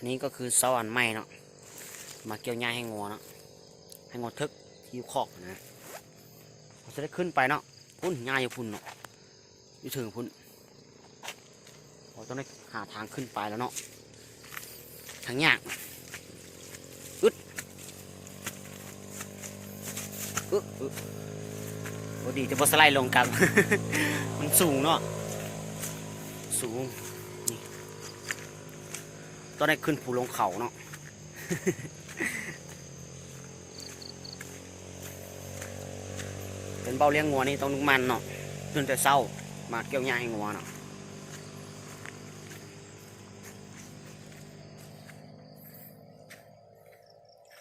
ອັນນີ້ກໍຄືເສົາອັນໃໝ່ເນາະ ມາກ່ຽວຫຍ້າໃຫ້ງົວເນາະ ໃຫ້ງົວເຖິກທີ່ຢູ່ຄອກນະ. ເຮົາຊິໄດ້ຂຶ້ນໄປເນາະ ພຸ້ນ ຫຍ້າຢູ່ພຸ້ນເນາະ ຢູ່ເທິງພຸ້ນ. ເຮົາຕ້ອງໄດ້ຫາທາງຂຶ້ນໄປແລ້ວເນາະ ທາງຍາກ ອຶດ ອຶ ອຶ ບໍ່ດີຈະບໍ່ສະໄລລົງກັບ ມັນສູງເນາະ ສູງ ນີ້ ຕ້ອງໄດ້ຂຶ້ນພູລົງເຂົາເນາະ. ເປັນເບົາລ້ຽງງົວນີ້ຕ້ອງລຸກໝັ່ນເນາະ ຕື່ນແຕ່ເຊົ້າມາກ່ຽວຫຍ້າໃຫ້ງົວເນາະ.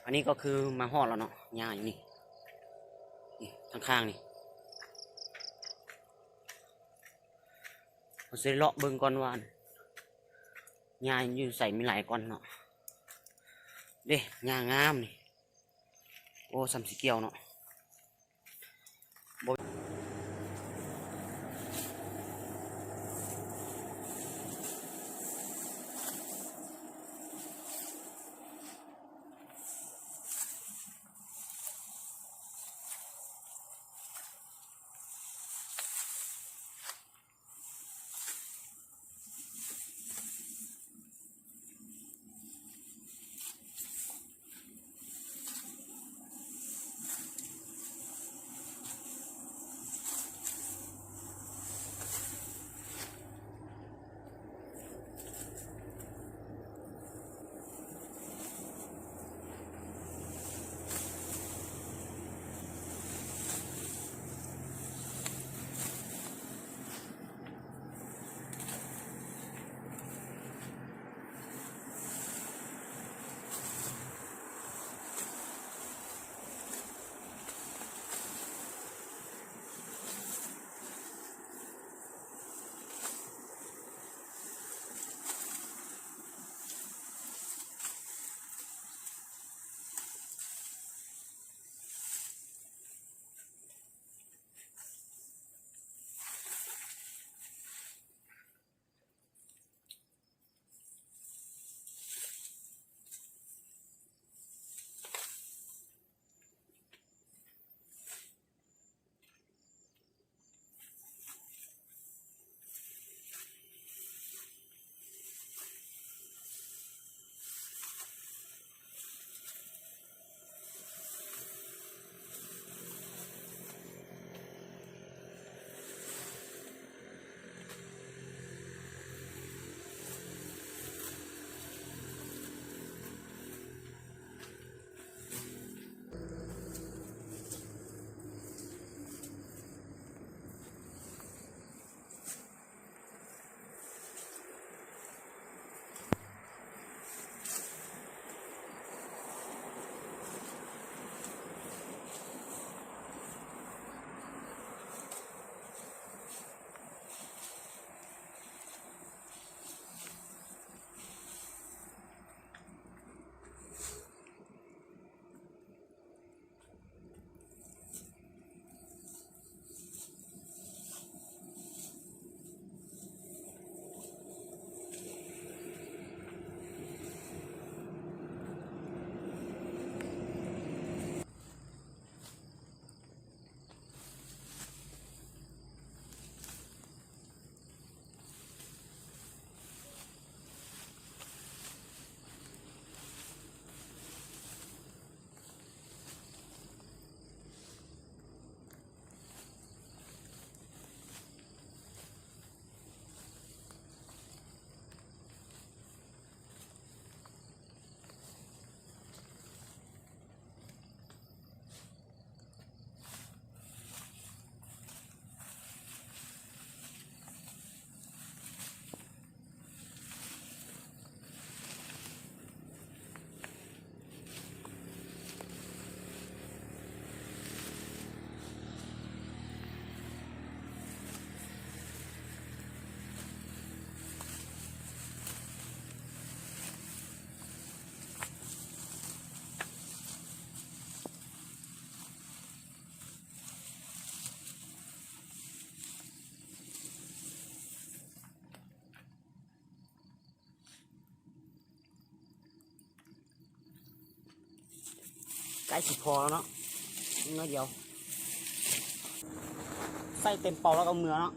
ອັນນີ້ກໍຄືມາຮອດແລ້ວເນາະ ຫຍ້າຢູ່ນີ້ ນີ້ ທາງຂ້າງນີ້. ເຮົາຊິເລາະເບິ່ງກ່ອນວ່າ ຫຍ້າຢູ່ໃສມີຫຼາຍກ່ອນເນາະ. ເດ້ ຫຍ້າງາມນີ້ ໂອ້ ສ່ຳຊິກ່ຽວເນາະ. ໃກ້ຊິພໍແລ້ວເນາະ ໜ້ອຍດຽວ ໃສ່ເຕັມເປົາແລ້ວກໍເມືອເນາະ.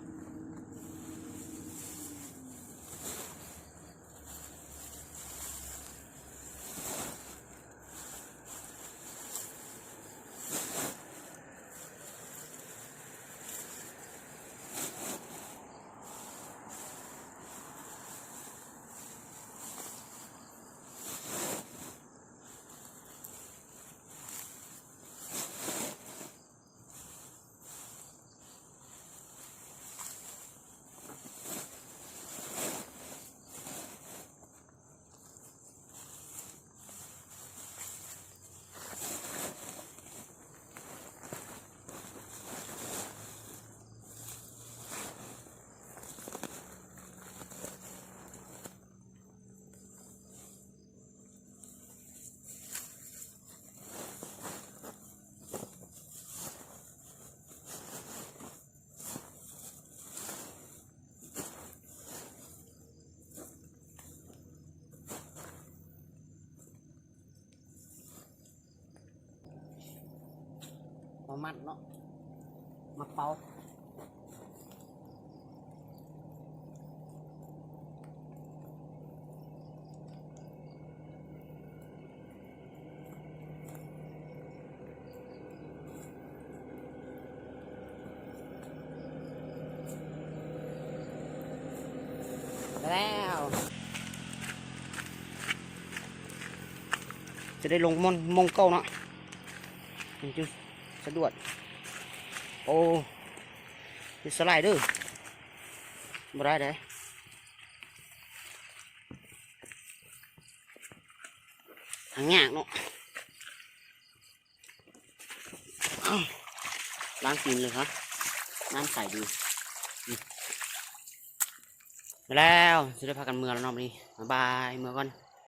ມາມັດເນາະ ມາເປົ່າ. ແລ້ວ ຈະໄດ້ລົງມ່ອນ ໂມງເກົ້າເນາະ ມັນຈຶ່ງສະດວກ. ໂອ້ ເຮັດສະໄລເດີ ບໍ່ໄດ້ເດ້. ຫາຍາກເນາະ. ອ້າວ ລ້າງຕີນເລີຍຮະ ນ້ຳໃສດີ. ອືມ ມາແລ້ວ ຊິໄດ້ພາກັນເມືອແລ້ວເນາະ ບາດນີ້ ບາຍບາຍ ເມືອກ່ອນ.